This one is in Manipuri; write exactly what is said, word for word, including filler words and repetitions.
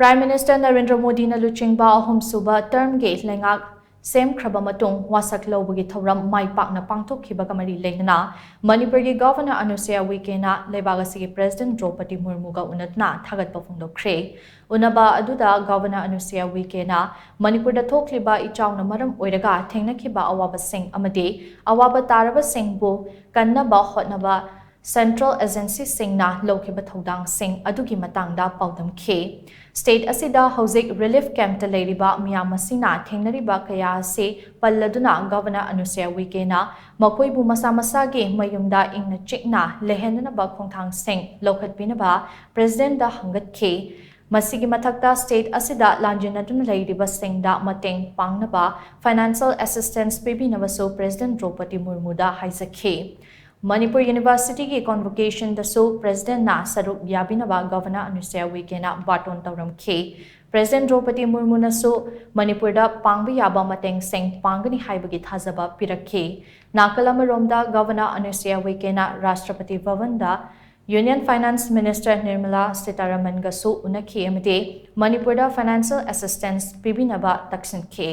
Prime Minister ꯅꯔꯦꯟꯗ꯭ꯔ ꯃꯣꯗꯤꯅ ꯂꯨꯆꯤꯡꯕ ꯑꯍꯨꯝꯁꯨꯕ ꯇꯔꯝꯒꯤ ꯂꯩꯉꯥꯛ ꯁꯦꯝꯈ꯭ꯔꯕ ꯃꯇꯨꯡ ꯋꯥꯁꯛ ꯂꯧꯕꯒꯤ ꯊꯧꯔꯝ ꯃꯥꯏ ꯄꯥꯛꯅ ꯄꯥꯡꯊꯣꯛꯈꯤꯕꯒ ꯃꯔꯤ ꯂꯩꯅꯅ ꯃꯅꯤꯄꯨꯔꯒꯤ ꯒꯚꯔꯅꯔ ꯑꯅꯨꯁꯨꯌꯥ ꯎꯏꯀꯦꯅ ꯂꯩꯕꯥꯛ ꯑꯁꯤꯒꯤ ꯄ꯭ꯔꯦꯁꯤꯗꯦꯟꯠ ꯗ꯭ꯔꯧꯄꯗꯤ ꯃꯨꯔꯃꯨꯒ ꯎꯅꯗꯨꯅ ꯊꯥꯒꯠꯄ ꯐꯣꯡꯗꯣꯛꯈ꯭ꯔꯦ꯫ ꯎꯅꯕ ꯑꯗꯨꯗ ꯒꯚꯔꯅꯔ ꯑꯅꯨꯁꯨꯌꯥ ꯎꯏꯀꯦꯅ ꯃꯅꯤꯄꯨꯔꯗ ꯊꯣꯛꯂꯤꯕ ꯏꯆꯥꯎꯅ ꯃꯔꯝ ꯑꯣꯏꯔꯒ ꯊꯦꯡꯅꯈꯤꯕ ꯑꯋꯥꯕꯁꯤꯡ ꯑꯃꯗꯤ ꯑꯋꯥꯕ ꯇꯥꯔꯕꯁꯤꯡꯕꯨ ꯀꯟꯅꯕ ꯍꯣꯠꯅꯕ ꯁꯦꯟꯇ꯭ꯔꯦꯜ ꯑꯦꯖꯦꯟꯁꯤꯁꯤꯡꯅ ꯂꯧꯈꯤꯕ ꯊꯧꯗꯥꯡꯁꯤꯡ ꯑꯗꯨꯒꯤ ꯃꯇꯥꯡꯗ ꯄꯥꯎꯗꯝꯈꯤ꯫ ꯁ꯭ꯇꯦꯠ ꯑꯁꯤꯗ ꯍꯧꯖꯤꯛ ꯔꯤꯂꯤꯐ ꯀꯦꯝꯞꯇ ꯂꯩꯔꯤꯕ ꯃꯤꯌꯥꯝ ꯑꯁꯤꯅ ꯊꯦꯡꯅꯔꯤꯕ ꯀꯌꯥ ꯑꯁꯤ ꯄꯜꯂꯗꯨꯅ ꯒꯚꯔꯅꯔ ꯑꯅꯨꯁꯨꯌꯥ ꯎꯏꯀꯦꯅ ꯃꯈꯣꯏꯕꯨ ꯃꯁꯥ ꯃꯁꯥꯒꯤ ꯃꯌꯨꯝꯗ ꯏꯪꯅ ꯆꯤꯛꯅ ꯂꯩꯍꯟꯅꯅꯕ ꯈꯣꯡꯊꯥꯡꯁꯤꯡ ꯂꯧꯈꯠꯄꯤꯅꯕ ꯄ꯭ꯔꯦꯁꯤꯗꯦꯟꯠꯗ ꯍꯪꯒꯠꯈꯤ꯫ ꯃꯁꯤꯒꯤ ꯃꯊꯛꯇ ꯁ꯭ꯇꯦꯠ ꯑꯁꯤꯗ ꯂꯥꯟꯖꯦꯟꯅꯗꯨꯅ ꯂꯩꯔꯤꯕꯁꯤꯡꯗ ꯃꯇꯦꯡ ꯄꯥꯡꯅꯕ ꯐꯥꯏꯅꯥꯟꯁꯤꯌꯦꯜ ꯑꯦꯁꯤꯁꯇꯦꯟꯁ ꯄꯤꯕꯤꯅꯕꯁꯨ ꯄ꯭ꯔꯦꯁꯤꯗꯦꯟꯠ ꯗ꯭ꯔꯧꯄꯗꯤ ꯃꯨꯔꯃꯨꯗ ꯍꯥꯏꯖꯈꯤ꯫ ꯃꯅꯤꯄꯨꯔ ꯌꯨꯅꯤꯚꯔꯁꯤꯇꯤꯒꯤ ꯀꯣꯟꯚꯣꯀꯦꯁꯟꯗꯁꯨ ꯄ꯭ꯔꯦꯁꯤꯗꯦꯟꯠꯅ ꯁꯔꯨꯛ ꯌꯥꯕꯤꯅꯕ ꯒꯚꯔꯅꯔ ꯑꯅꯨꯁꯨꯌꯥ ꯎꯏꯀꯦꯅ ꯕꯥꯔꯇꯣꯟ ꯇꯧꯔꯝꯈꯤ꯫ ꯄ꯭ꯔꯦꯁꯤꯗꯦꯟꯠ ꯗ꯭ꯔꯧꯄꯗꯤ ꯃꯨꯔꯃꯨꯅꯁꯨ ꯃꯅꯤꯄꯨꯔꯗ ꯄꯥꯡꯕ ꯌꯥꯕ ꯃꯇꯦꯡꯁꯤꯡ ꯄꯥꯡꯒꯅꯤ ꯍꯥꯏꯕꯒꯤ ꯊꯥꯖꯕ ꯄꯤꯔꯛꯈꯤ꯫ ꯅꯥꯀꯜ ꯑꯃꯔꯣꯝꯗ ꯒꯚꯔꯅꯔ ꯑꯅꯨꯁꯨꯌꯥ ꯎꯏꯀꯦꯅ ꯔꯥꯁꯇ꯭ꯔꯄꯇꯤ ꯚꯕꯟꯗ ꯌꯨꯅꯤꯌꯟ ꯐꯥꯏꯅꯥꯟꯁ ꯃꯤꯅꯤꯁꯇꯔ ꯅꯤꯔꯃꯂꯥ ꯁꯤꯇꯥꯔꯥꯃꯟꯒꯁꯨ ꯎꯅꯈꯤ ꯑꯃꯗꯤ ꯃꯅꯤꯄꯨꯔꯗ ꯐꯥꯏꯅꯥꯟꯁꯤꯌꯦꯜ ꯑꯦꯁꯤꯁꯇꯦꯟꯁ ꯄꯤꯕꯤꯅꯕ ꯇꯛꯁꯤꯟꯈꯤ꯫